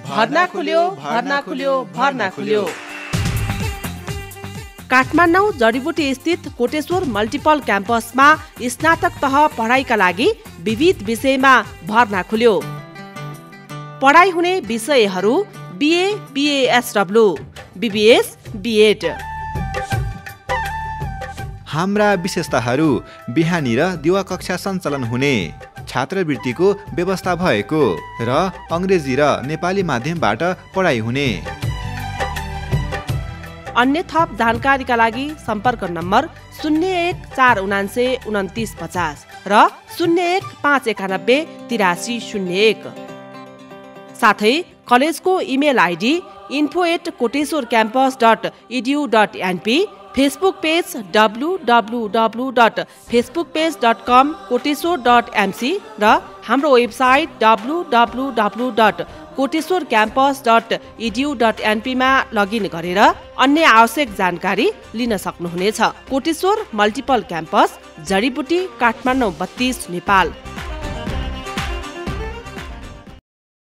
भर्ना खुल्यो, भर्ना खुल्यो, भर्ना खुल्यो। काठमाडौँ जडीबुटी स्थित कोटेश्वर मल्टिपल क्याम्पसमा स्नातक तह पढाइका लागि विविध विषयमा भर्ना खुल्यो। पढाइ हुने विषयहरू बीए, बीएसडब्ल्यू, बीबीएस, बीएड। हाम्रा विशेषताहरू बिहानी र दिवा कक्षा सञ्चालन हुने, छात्रवृत्तिको व्यवस्था भएको र अङ्ग्रेजी र नेपाली माध्यमबाट पढाइ हुने। अन्य थप जानकारीका लागि सम्पर्क नम्बर 01492950 र 0159188301। साथै कलेजको email ID info@koteshwarcampus.edu.np, Facebook page www.facebookpage.com/koteshwar.mc र हाम्रो वेबसाइट www.koteshwarcampus.edu.np मा लगइन गरेर अन्य आवश्यक जानकारी लिन सक्नुहुनेछ। कोटेश्वर मल्टिपल क्याम्पस, जडीबुटी, काठमाडौँ 32, नेपाल।